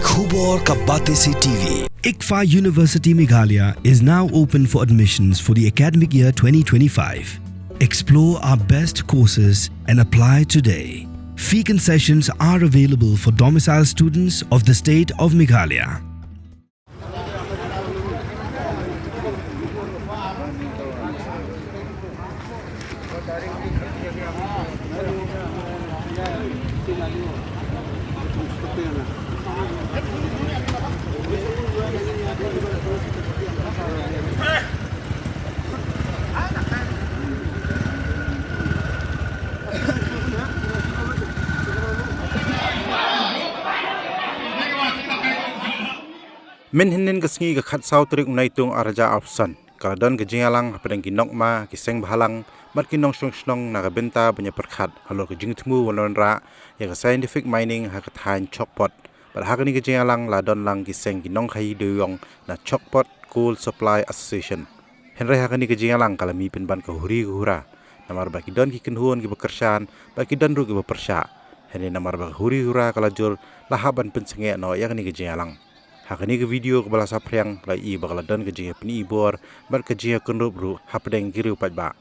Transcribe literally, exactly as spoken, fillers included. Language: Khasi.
Khubor ka Batesi T V. ICFAI University Meghalaya is now open for admissions for the academic year twenty twenty-five. Explore our best courses and apply today. Fee concessions are available for domicile students of the state of Meghalaya. Mynhynnin ka sngi ka khatsaw tarik u Naitung arhajar arphew san, ka la don ka jingïalang hapdeng ki nongma, ki seng bhalang bad ki nongshong shnong na ka bynta ban ïa pyrkhat halor ka jingthmu wanrah ïa ka scientific mining ha ka thaiñ Chokpot. Bad ha kane ka jingïalang la don lang ki seng ki nongkhaïi dewïong na Chokpot Coal Supply Association. Hynrei ha kane ka jingïalang ka la mih pynban ka huri ka hura, namar ba ki don ki kynhun kiba kyrshan bad ki don ruh kiba pyrshah. Hynrei namar ba ka huri hura ka la jur, la hap ban pynsangeh noh ïa kane ka jingïalang. Ha kane ka video kaba la saphriang la ïohi ba ka la don ka jingïapyni bor bad ka jingïakynrup ruh hapdeng ki riew paidbah.